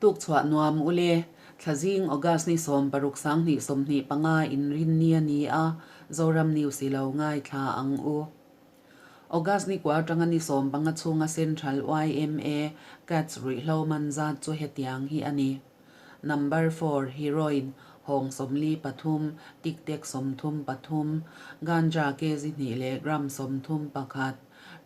Tukchhuah nuam ule, Thlazing August ni 60 2025 inrinni a ni a, Zoram News i lo ngaithla ang u. August ni kua atanga ni 15 chhunga Central yma Cats ruihhlo man zat chu hetiang hi a ni. Number four, Heroin, hawng 43, tic tac 33, ganja kg hnih leh gram 31,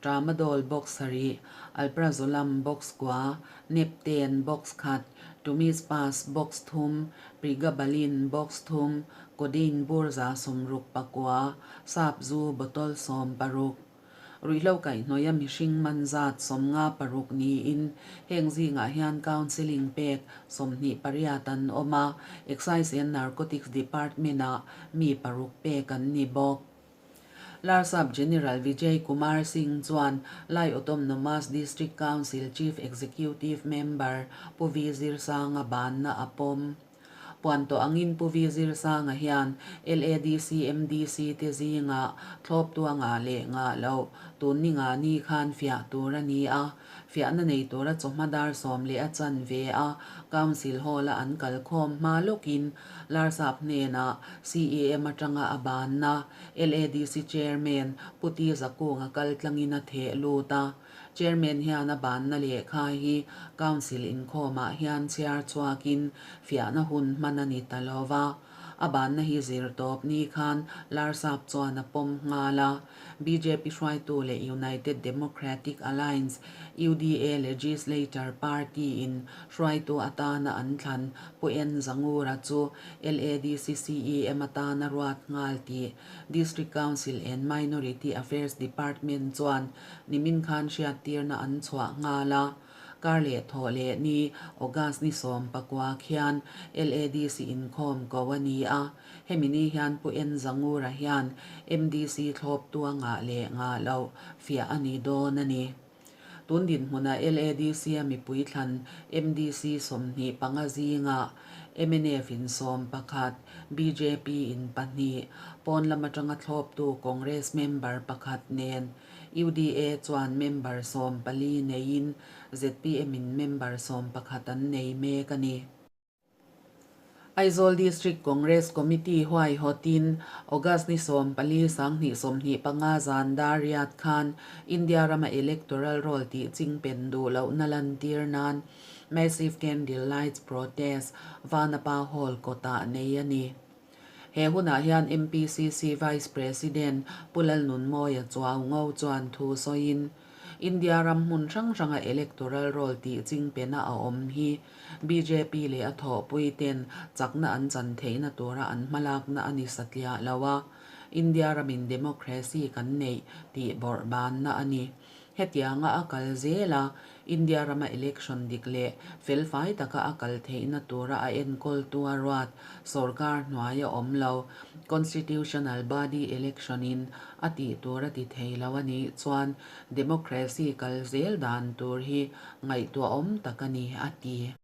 tramadol box sarih, alprazolam box kua, nepten box khat, tumispas box thum, pregabalin box thum, codeine bur 69, sap zu bottle 16. Ruihhlo kaihhnawih a mihring man zat 56 niin heng zingah hian counselling pek 28 an awm a, Excise and Narcotics Department-ah mi paruk pek an ni bawk. Larsap General Vijay Kumar Singh chuan Lai Autonomous District Council Chief Executive Member Pu V Zirsanga banna a pawm. Puan tawh angin Pu V Zirsanga hian LADC MDC te zingah thlawp tua ngah leh ngah loh tun ni ngah ni khan fiah tur a ni a. Fiahna nei tura chawhma dar sawm leh a chan ve a, Council Hall-a an kalkhawm hma lawkin Larsap hnenah CEM atanga a banna LADC Chairman Pu Ti Zakunga kaltlangin a theh lut a. Chairman hian a banna lehkha hi Council inkhawmah hian chhiar chhuakin fiahna hun hman a ni ta lo va. A banna hi zir tawp ni khan Larsap chuan a pawm nghal a. Bjp hruaitu leh United Democratic Alliance, UDA, Legislature Party-in hruaitu atana an thlan Pu En Zangura chu LADC CEM atana ruat nghal tih District Council and Minority Affairs Department chuan Nimin khan hriattirna an chhuah nghal a, kar leh thawh leh ni August ni 19 khian LADC inkhawm ko a ni a, hemi ni hian Pu En Zangura hian MDC thlawp tua ngah leh ngah loh fiah a ni dawn a ni. Tun dinhmunah LADC a mipui thlan MDC 25 zingah mnf in 11, bjp in pahnih, pawn lam atanga thlawptu Congress member pakhat nen UDA chuan member 14 neiin zpm in member 11 an nei mek a ni. Aizawl District Congress Committee huaihawtin August ni 14 2025 zan dar riat khan India rama electoral roll tih chingpen duh lohna lantir nan Massive Candle Lights Protest Vanapa Hall kawtah nei a ni. He hunah hian MPCC Vice President Pu Lalnunmawia Chuaungo chuan thu sawiin, India ram hmun hrang hranga electoral roll tih chingpena a awm hi bjp leh a thawhpui ten chakna an chan theihna tura an hmalakna a ni satliah lo a, India ramin democracy kan neih tih bawrhbanna a ni. Hetianga a kal zel a, India rama election dik leh felfai taka a kal theihna tura a enkawltu a ruat sorkar hnuai a awm lo. Constitutional body election in a tih tur a ti thei lo a nih chuan democracy kal zel dan tur hi ngaihtuahawm tak a ni, a ti.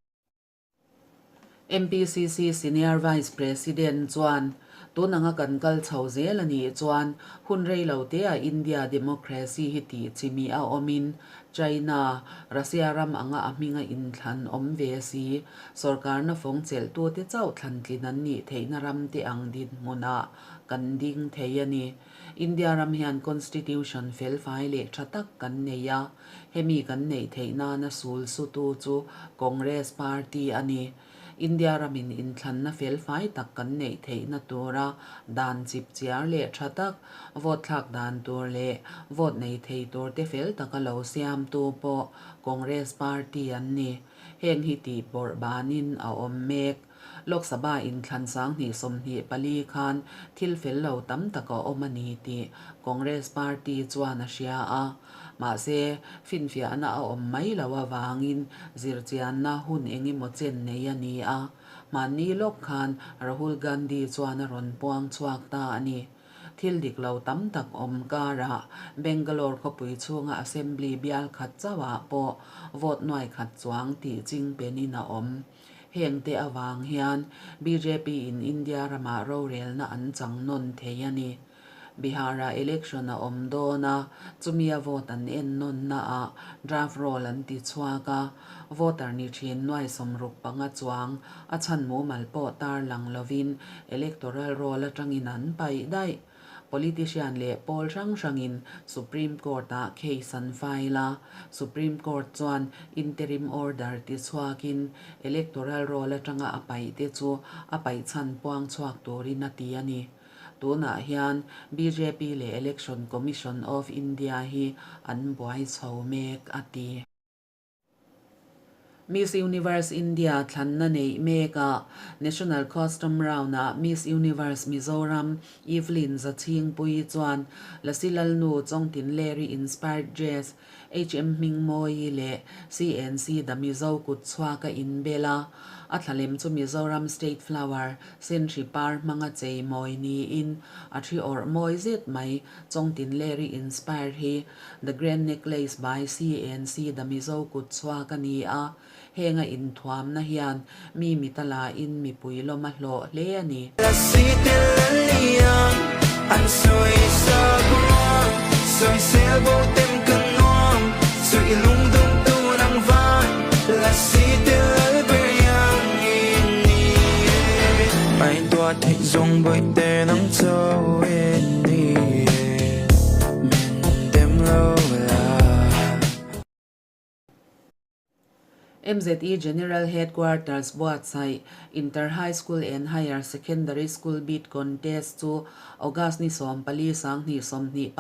MPCC Senior Vice President chuan, Tun anga kan kal chho zel a nih chuan hun rei lo teah India democracy hi tih chimi a awmin China, Russia ram anga a hminga inthlan awm ve si, sorkarna fawng chelhtute chauh thlantlin an nih theihna ram te ang dinhmunah kan ding thei a ni. India ram hian constitution felfai leh tha tak kan nei a. Hemi kan neih theih nana sul sutu chu Congress Party a ni. India ramin inthlanna felfai tak kan neih theihna tura dan chip chiar leh tha tak, vote thlak dan tur leh vote nei thei tur te fel taka lo siamtu pawh Congress Party an ni. Heng hi tih bawrh banin a awm mek. Lok Sabha inthlan 2024 khan thil fel lo tam tak a awm a ni tih Congress Party chuan a hria a. Mahse, finfiahna a awm mai lo avangin zirchianna hun eng emaw chen nei a ni a. Hmanni lawk khan Rahul Gandhi chuan a rawn puang chhuak ta a ni. Thil dik lo tam tak awm karah Bangalore khawpui chhunga Assembly bial khat chauhah pawh vote nuai khat chuang tih ching penin a awm. Hengte avang hian bjp in India ramah rorelna an chang nawn thei a ni. Bihar-ah election a awm dawn a, chumia vote an en nawnnaah draft roll an ti chhuak a, voter ni thin nuai 65 chuang a chhan mumal pawh tar lang lovin electoral roll atangin an paih daih. Politician leh pawl hrang hrangin Supreme Court-ah case an file a, Supreme Court chuan interim order ti chhuakin electoral roll atanga a paihte chu a paih chhan puang chhuak turin a ti a ni. Tunah hian bjp leh Election Commission of India hi an buai chho mek, a ti. Miss Universe India thlanna neih mekah National Custom Round-ah Miss Universe Mizoram Evelyn Zachhingpuii chuan Lasi Lalnu Chawngtinleri Inspired Dress HM Hmingmawii leh CNC The Mizo kut chhuak a inbel a, a thlalem chu Mizoram State Flower Senhri par hmanga chei mawi niin a thi awrh mawi zet mai. Chawngtinleri Inspired hi The Grand Necklace by CNC The Mizo kut chhuak a ni a, heng a inthuamna hian mi mit a lain mipui lawm a hlawh hle a ni. MZE General Headquarters buatsaih Inter High School and Higher Secondary School Bid Contest chu August ni 14 2025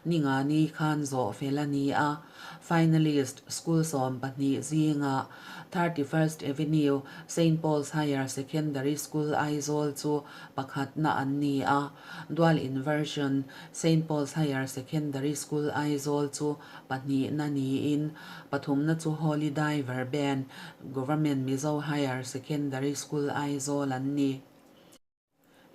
ni nga ni khan zawh fel a ni a. Finalist School 12 zingah 31st Avenue, Saint Paul's Higher Secondary School Aizawl chu pakhatna an ni a. Dual Inversion, Saint Paul's Higher Secondary School Aizawl chu Pahnihna niin pathumna chu Holy Diver Band, Government Mizo Higher Secondary School Aizawl an ni.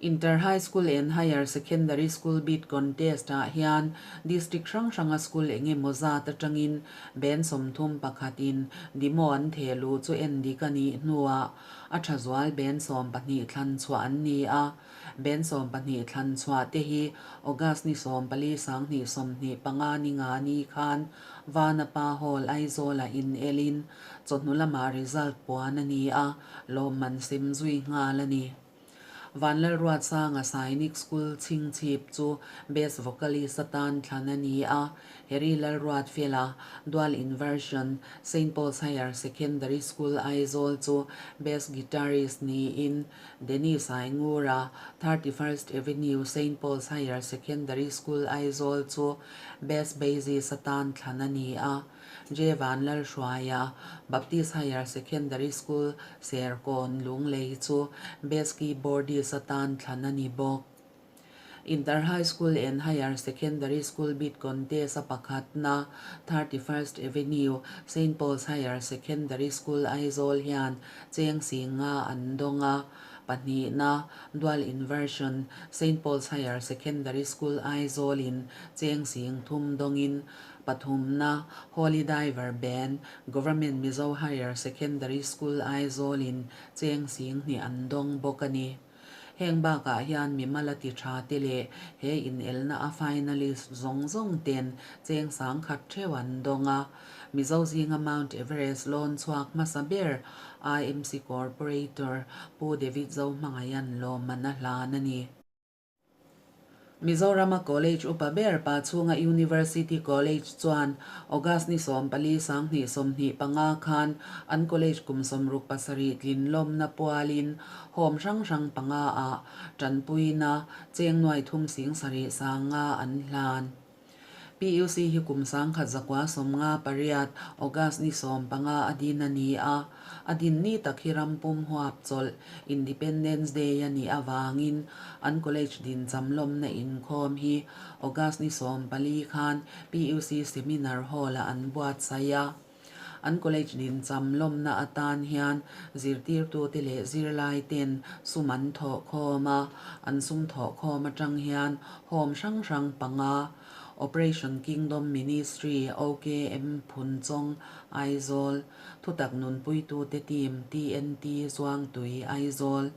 Inter High School and Higher Secondary School Bid Contest ah hian District hrang hranga school eng emaw zat atangin band 31 in demo an theh luh chu en dik a nih hnuah a tha zual band 12 thlan chhuah an ni a. Band 12 thlan chhuah te hi August ni 14 2025 ni nga ni khan Vanapa Hall Aizawl-ah in elin chawhnu lamah result puan a ni a, lawmman sem zui nghal a ni. Vanlalruatsanga Sainik School chhingchhip chu Best Vocalist atan thlan a ni a, Harry Lalruatfela Dual Inversion Saint Paul's Higher Secondary School Aizawl chu Best Guitarist niin Dennis Aingura, 31st Avenue, Saint Paul's Higher Secondary School, Aizawl chu Best Bassist atan thlan a ni a. J. Vanlalhruaia, Baptist Higher Secondary School, Serkawn, Lunglei chu Best Keyboardist atan thlan a ni bawk. Inter High School and Higher Secondary School Bid Contest a pakhatna, 31st Avenue, Saint Paul's Higher Secondary School, Aizawl hian cheng sing nga an dawng a, pahnihna, Dual Inversion, Saint Paul's Higher Secondary School, Aizawl in cheng sing thum dawngin, pathumna, Holy Diver Band, Government Mizo Higher Secondary School, Aizawl in cheng sing hnih an dawng bawk a ni. Heng bakah hian mimal a ti tha te leh he inelna a finalist zawng zawng ten cheng sangkhat theuh an dawng a. Mizo zinga Mount Everest lawn chhuak hmasa ber IMC Corporator Pu David Zohmangaian lawmman a hlan a ni. Mizorama College upa ber pa chhunga University College chuan August ni 14 2025 khan an college kum 67 tlin lawmna pualin home hrang hrang panga ah tanpuina cheng nuai thum sing sarih sang nga an hlan. PUC hi kum 1958 August ni 15 a din a ni a, a din ni tak hi ram pum huap chawlh Independence Day a nih avangin an college din cham lawmna inkhawm hi August ni 14 khan PUC Seminar Hall-ah an buatsaih a. An college din cham lawmna atan hian zirtirtute leh zirlaiten sum an thawh khawm a, an sum thawh khawm atang hian home hrang hrang panga, Operation Kingdom Ministry, OKM, Phunchawng, Aizawl, Thutak Nunpuitute Team, TNT, Zuangtui, Aizawl,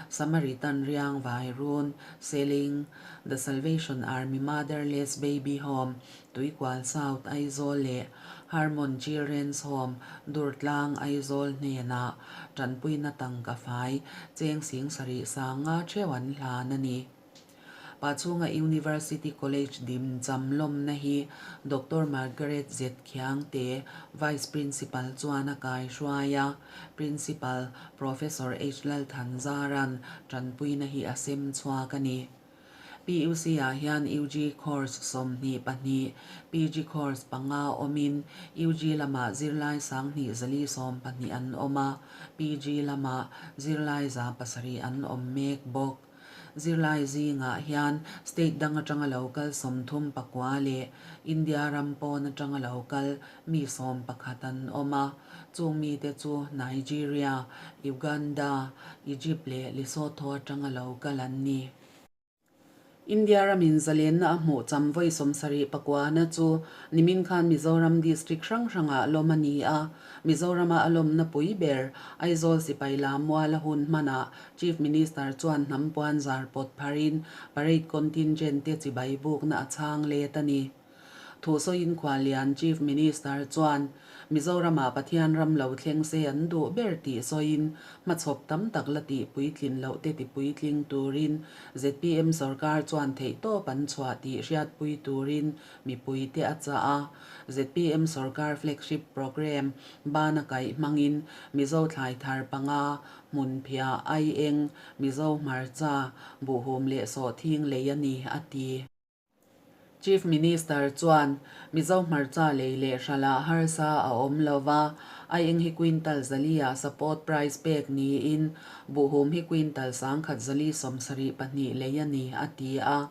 Samaritan Riang Vai Run, Seling, The Salvation Army Motherless Baby Home, Tuikual South, Aizawl leh Harmon Children's Home, Durtlang, Aizawl hnenah tanpuina tangka fai cheng sing sarih sanga theuh an hlan a ni. Pachhunga University College dim cham lawmna hi Doctor Margaret Zet Khiangte, Vice Principal chuan a kai hruai a, Principal Professor H Lalthanzaran tanpuina hi a sem chhuak a ni. PUC-ah hian UG course 22, PG course panga awmin UG lamah zirlai 2112 an awm a, PG lamah zirlai 700 an awm mek bawk. Zirlai zingah hian state dang atanga lo kal 39 leh India ram pawn atanga lo kal mi 11 an awm a, chung mite chu Nigeria, Uganda, Egypt leh Lesotho atanga lo kal an ni. India ramin zalenna a hmuh cham vawi 79 na chu nimin khan Mizoram district hrang hrangah lawm a ni a. Mizorama a lawmna pui ber Aizawl sipai lam muala hun hmanah Chief Minister chuan hnam puan zar pawt pharin parade contingent te chibai bukna a chhang let a ni. Thusawiin khuallian Chief Minister chuan Mizoramah Pathian ram lo thleng se an duh ber tih sawiin hmachhawp tam tak la tih puitlin loh te ti puitling turin zpm sorkar chuan theihtawp an chhuah tih hriatpui turin mipuite a chah a. Zpm sorkar flagship programme bana kaih hmangin Mizo thlai thar panga Hmunphiah, Aieng, Mizo hmarcha, Buhhum leh Sawhthing lei a ni, a ti. Chief Minister chuan Mizo hmarcha lei leh hralah harsa a awm lo va, Aieng hi quintal 400 ah support price pek niin Buhhum hi quintal 1172 lei a ni, a ti a.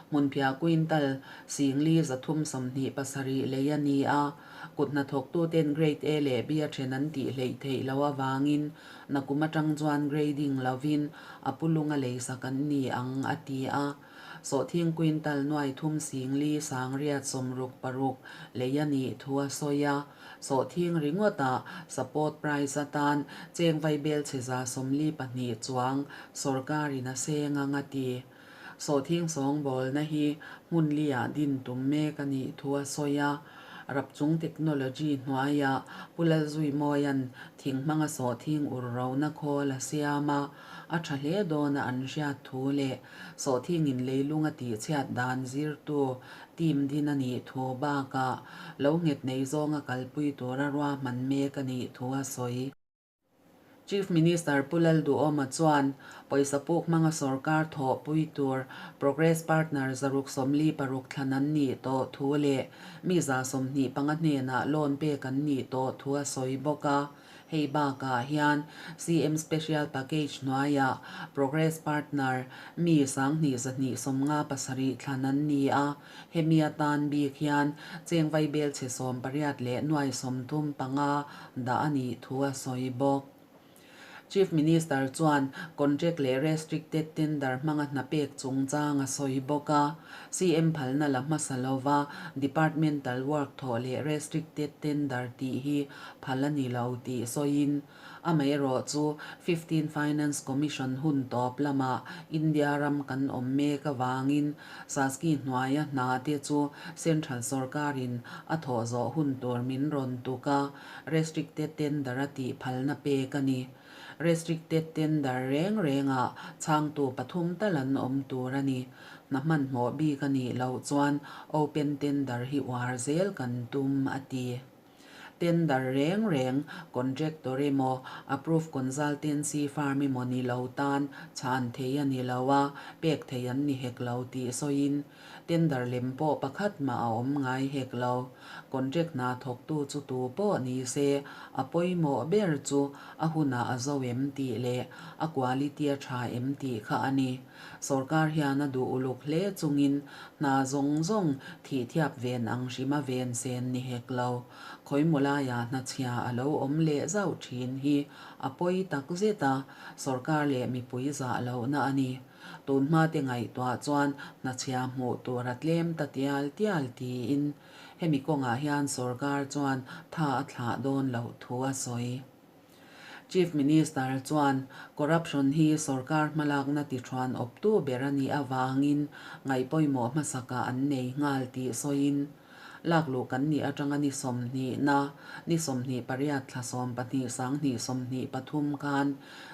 Hmunphiah quintal 4327 lei a ni a, kut hnathawktuten Grade A leh B a then an tih hleih theih loh avangin nakum atang chuan grading lovin a pulunga leisak an ni ang, a ti a. Sawhthing quintal 36,966 lei a nih thu a sawi a, sawhthing ringawtah support price atan cheng vaibel chhe 42 chuang sorkarin a seng ang a ti. Sawhthing sawngbawlna hi hmun liah din tum mek a nih thu a sawi a, Rapchung technology hnuaiah Pu Lalzuimawia'n thing hmanga sawhthing ur rona khawl a siam a, a tha hle dawna an hriat thu leh sawhthingin leilung a tihchhiat dan zirtu team din a nih thu bakah lo nghet nei zawnga kalpui tura ruahman mek a nih thu a sawi. Chief Minister Pu Lalduhawma chuan pawisa puk hmanga sorkar thawhpui tur Progress Partner 646 thlan an nih tawh thu leh mi 25 hnenah loan pek an nih tawh thu a sawi bawk a. Hei bakah hian CM Special Package hnuaiah Progress Partner mi 2257 thlan an ni a, hemi atan bik hian cheng vaibel chhe 18 leh nuai 35 dah a nih thu a sawi bawk. Chief Minister chuan contract leh restricted tender hmanga hna pek chungchang a sawi bawk a, CM phalna la hmasa lova departmental work thawh leh restricted tender tih hi phal a ni lo tih sawiin, amaherawh chu Fifteen Finance Commission hun tawp lamah India ram kan awm mek avangin Saski hnuaia hna te chu Central sorkarin a thawh zawh hun tur min rawn tuk a, restricted tender a tih phalna pek a ni. Restricted tender reng rengah chhangtu pathum tal an awm tur a ni. Hna hmanhmawh bik a nih loh chuan open tender hi uar zel kan tum, a ti. Tender reng reng, contractor emaw, approved consultancy firm emaw ni lo tan chhan thei a ni lo a, pek thei an ni hek lo tih sawiin, tender lem pawh pakhat mah a awm ngai hek lo. Contract hna thawktu chu tu pawh ni se, a pawimawh ber chu a hunah a zo em tih leh a quality a tha em tih kha a ni. Sorkar hian a duh uluk hle chungin hna zawng zawng thihthiap ven ang hrima ven sen ni hek lo. Khawimaw laiah hnachhia a lo awm leh zauh thin hi a pawi tak zet a, sorkar leh mipui zah lohna a ni. Tun hmate ngaihtuah chuan hnachhia hmuh tur a tlem ta tial tial tiin hemi kawngah hian sorkar chuan tha a thlah dawn loh thu a sawi. Chief Minister chuan corruption hi sorkar hmalakna tithuan awptu ber a nih avangin ngaihpawimawh hmasakah an nei nghal tih sawiin, Lakluh kan nih atanga ni sawmhnihna, ni 28 thla 12 2023 khan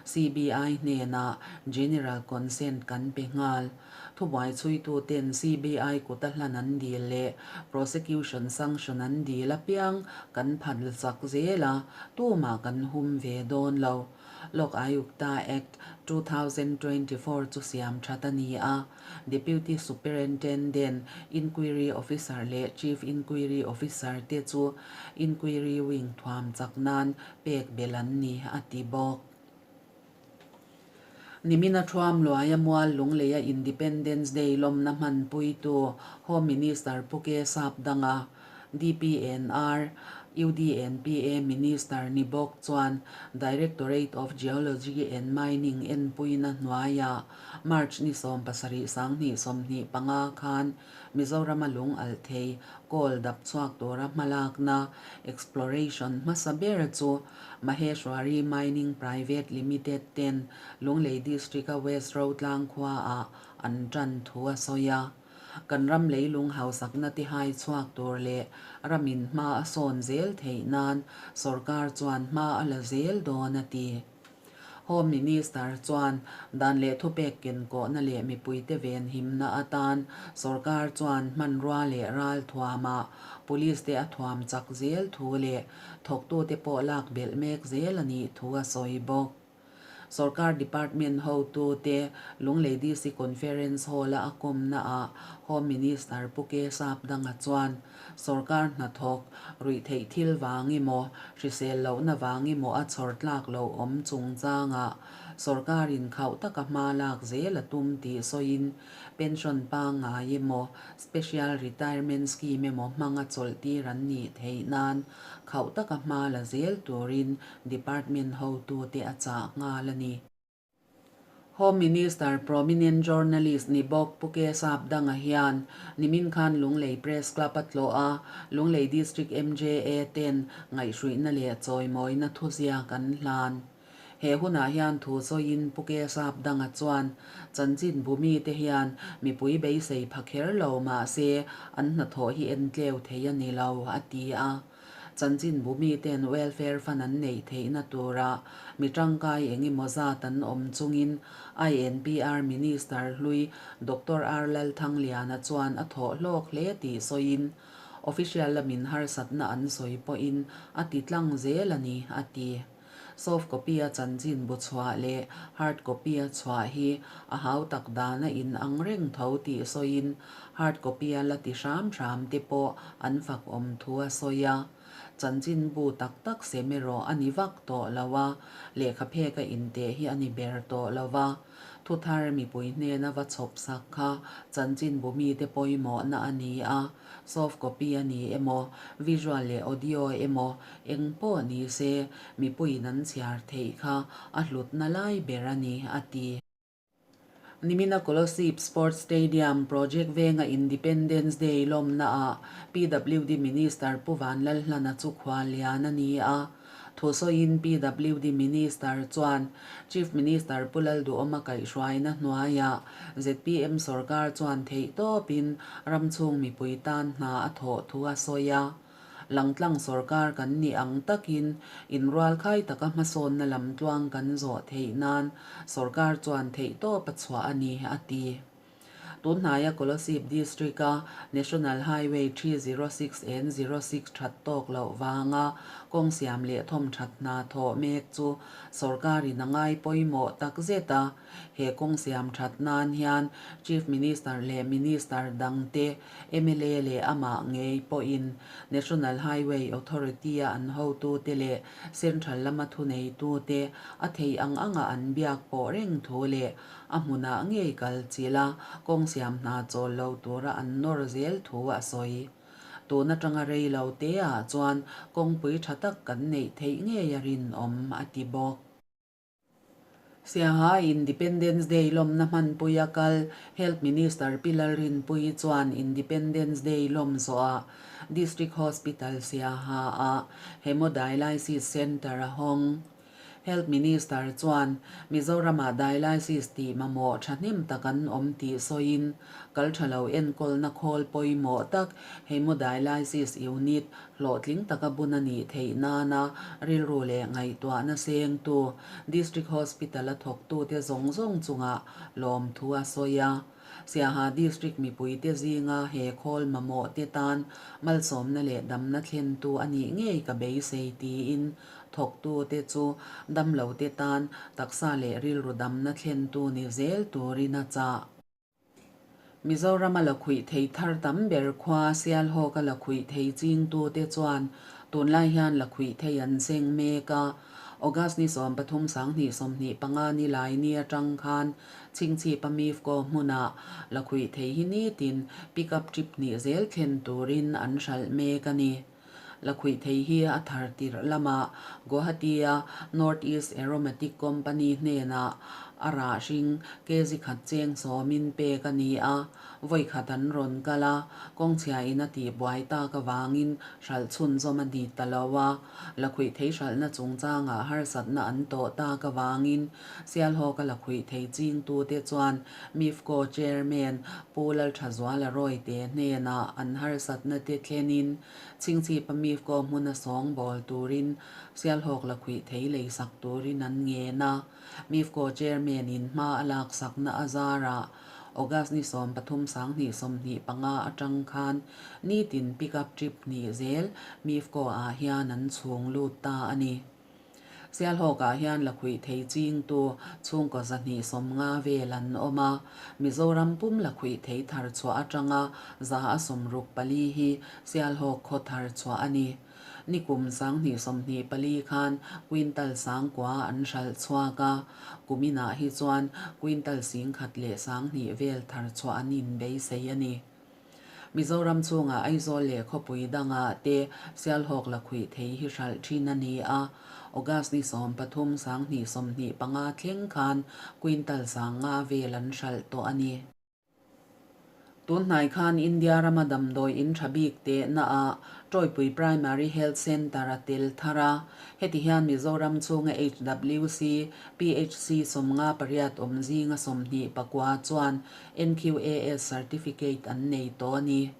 CBI hnenah General Consent kan pe nghal. Thubuai chhuituten CBI kuta hlan an dil leh Prosecution sanction an dil apiang kan phat chak zel a, tumah kan hum ve dawn lo. Lok Ayukta Act, 2024 chu siam that a ni a. Deputy Superintendent, Inquiry Officer leh Chief Inquiry Officer te chu Inquiry Wing thuam chak nan pek belh an ni, a ti bawk. Nimina Thuam Luaia Mual Lungleia Independence Day lawmna hmanpuitu Home Minister Pu Ke Sapdanga, DPNR, UDNPA Minister ni bawk chuan Directorate of Geology and Mining enpuina hnuaiah March ni 70 2025 khan Mizorama lung alh thei kawl dap chhuak tura hmalakna exploration hmasa ber chu Maheshwari Mining Private Limited ten Lunglei District-a West Rotlang khuaah an tan thu a sawi a. Kan ram leilung hausakna tihai chhuak tur leh ramin hma a sawn zel theih nan sorkar chuan hma a la zel dawn a ti. Home Minister chuan dan leh thupek kenkawhna leh mipuite venhimna atan sorkar chuan hmanrua leh ral thuamah police te a thuam chak zel thu leh thawktute pawh lak belh mek zel a nih thu a sawi bawk. Sorkar Department hotute Lunglei DC Conference Hall-a a kawmnaah Home Minister Pu Ke Sapdanga chuan sorkar hnathawk, ruihtheih thil vang emaw, hrisel lohna vang emaw a chhawr tlak loh awm chungchangah sorkarin khauh taka hma lak zel a tum tih sawiin pension pangngai emaw, special retirement scheme emaw hmanga chawlhtir an nih theih nan khauh taka hma la zel turin Department hotute a chah nghal a ni. Home Minister prominent journalist ni bawk Pu Ke Sapdanga hian nimin khan Lunglei Press Club a tlawh a, Lunglei District MJA ten ngaihhruihna leh chawimawina thuziak an hlan. He hunah hian thu sawiin Pu Ke Sapdanga chuan chanchin bumi te hian mipui beisei pha kher lo mahse an hnathawh hi entleu thei a ni lo, a ti a. Chanchinbu mite'n welfare fund an neih theihna tura mi tangkai eng emaw zat an awm chungin INPR Minister hlui Doctor R Lalthangliana chuan a thawh hlawk hle tih sawiin official lamin harsatna an sawi pawhin a ti tlang zel a ni, a ti. Soft copy a chanchinbu chhuah leh hard copy a chhuah hi a hautak dan a in ang reng tho tih sawiin hard copy a la ti hram hram te pawh an fak awm thu a sawi a. Chanchinbu tak tak sem erawh a ni vak tawh lo a, lehkha phek a inteh hi a ni ber tawh lo va. Thuthar mipui hnena va chhawp sak kha chanchinbu mite pawimawhna a ni a. Soft copy a ni emaw, visual leh audio emaw, eng pawh ni se, mipuiin an chhiar theih kha a hlutna lai ber a ni, a ti. Nimina Kolasib Sports Stadium project venga Independence Day lawmnaah PWD Minister Pu Vanlalhlana chu khuallian a ni a. Thusawiin PWD Minister chuan Chief Minister Pu Lalduhawma kaihhruaina hnuaiah zpm sorkar chuan theihtawpin ramchhung mipui tan hna a thawh thu a sawi a. Langtlang sorkar kan nih ang takin inrualkhai taka hmasawnna lamtluang kan zawh theih nan sorkar chuan theihtawp a chhuah a ni, a ti. Tunhnaia Kolasib District-a National Highway 306 N 06 that tawk loh vanga kawng siam leh thawm that hna thawh mek chu sorkarin a ngai pawimawh tak zet a. He kawng siam that nan hian Chief Minister leh Minister dangte, mla leh amah ngei pawhin National Highway Authority-a an hotute leh Central lama thuneitute a theih ang anga an biak pawh reng thu leh A hmunah ngei kal chilh a, kawng siam hna chawl lo tura an nawr zel thu a sawi. Tun atanga rei lo te ah chuan kawngpui tha tak kan neih theih ngei a rinawm, a ti bawk. Siaha Independence Day lawmna hmanpui a kal Health Minister Pi Lalrinpuii chuan Independence Day lawm zawhah District Hospital Siaha ah Hemodialysis Centre a hawng. Health Minister chuan Mizoramah dialysis tih mamawh thahnem tak an awm tih sawiin, kal tha lo enkawlna khawl pawimawh tak Hemodialysis Unit hlawhtling taka bun a nih theih nana rilru leh ngaihtuahna sengtu District Hospital-a thawktute zawng zawng chungah lawmthu a sawi a. Siaha District mipuite zinga he khawl mamawhte tan malsawmna leh damna thlentu a nih ngei ka beisei tiin thawktute chu damlote tan taksa leh rilru damna thlentu ni zel turin a chah. Mizorama lakhuih thei thar tam ber khua Sialhawka lakhuih thei chingtute chuan tunlai hian lakhuih thei an seng mek a. August ni 13 2025 ni lai ni atang khan Chhingchhipa Mifco hmunah lakhuih thei hi nitin pick up trip hnih zel thlen turin an hralh mek a ni. Lakhuih thei hi a thar tirh lamah Guwahati-a North East Aromatic Company hnenah a rah hring kg khat cheng sawmin pek a ni a, vawi khat an rawn kal a, kawngchhiain a tihbuai tak avangin hralh chhunzawm a ni ta lo a, lakhuih thei hralhna chungchangah harsatna an tawh tak avangin Sialhawka lakhuih thei chingtute chuan Mifco Chairman Pu Lalthazuala Rawite hnenah an harsatna te thlenin Chhingchhipa Mifco hmuna sawngbawl turin Sialhawk lakhuih thei leisak turin an ngen a. Mifco Chairman in hma a laksakna a zarah August ni 13 2025 atang khan nitin pick up trip hnih zel Mifco ah hian an chhung lut ta a ni. Sialhawkah hian lakhuih thei chingtu chhungkaw 250 vel an awm a, Mizoram pum lakhuih thei thar chhuah atanga 164 hi Sialhawk khaw thar chhuah a ni. Nikum 2024 khan quintal 9000 an hralh chhuak a, kuminah hi chuan quintal 10,002 vel thar chhuah an inbeisei a ni. Mizoram chhungah Aizawl leh khawpui dangah te Sialhawk lakhuih thei hi hralh thin a ni a, August ni 13 2025 thleng khan quintal 500 vel an hralh tawh a ni. Tunhnai khan India rama damdawi in tha bik tehna ah Tawipui Primary Health Centre a tel thar a, heti hian Mizoram chhunga HWC, PHC 58 awm zinga 29 chuan NQAS certificate an nei tawh a ni.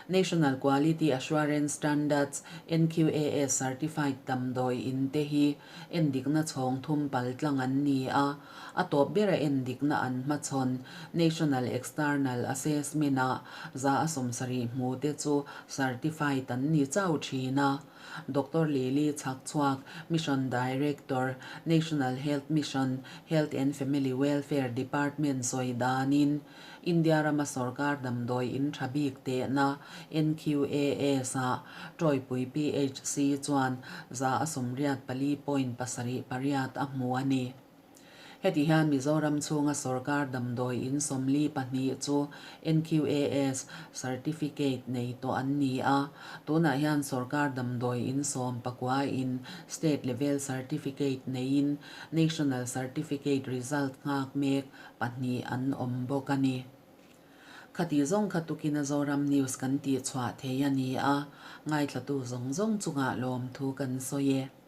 National Quality Assurance Standards, NQAS, certified damdawi in te hi endikna chhawng thum pal tlang an ni a, a tawp bera endikna an hmachhawn National External Assessment-ah 170 hmu te chu certified an ni chau thin a. Doctor Lily Chhakchhuak, Mission Director, National Health Mission, Health and Family Welfare Department sawi danin, India rama sorkar damdawi in tha bik tehna, NQAS, ah Tawipui PHC chuan 184.78 a hmu a ni. Heti hian Mizoram chhunga sorkar damdawi in 42 chu NQAS certificate nei tawh an ni a, tunah hian sorkar damdawi in 19 in state level certificate neiin national certificate result nghak mek pahnih an awm bawk a ni. Khati zawng kha tukin a Zoram News kan tihchhuah thei a ni a, ngaithlatu zawng zawng chungah lawmthu kan sawi e.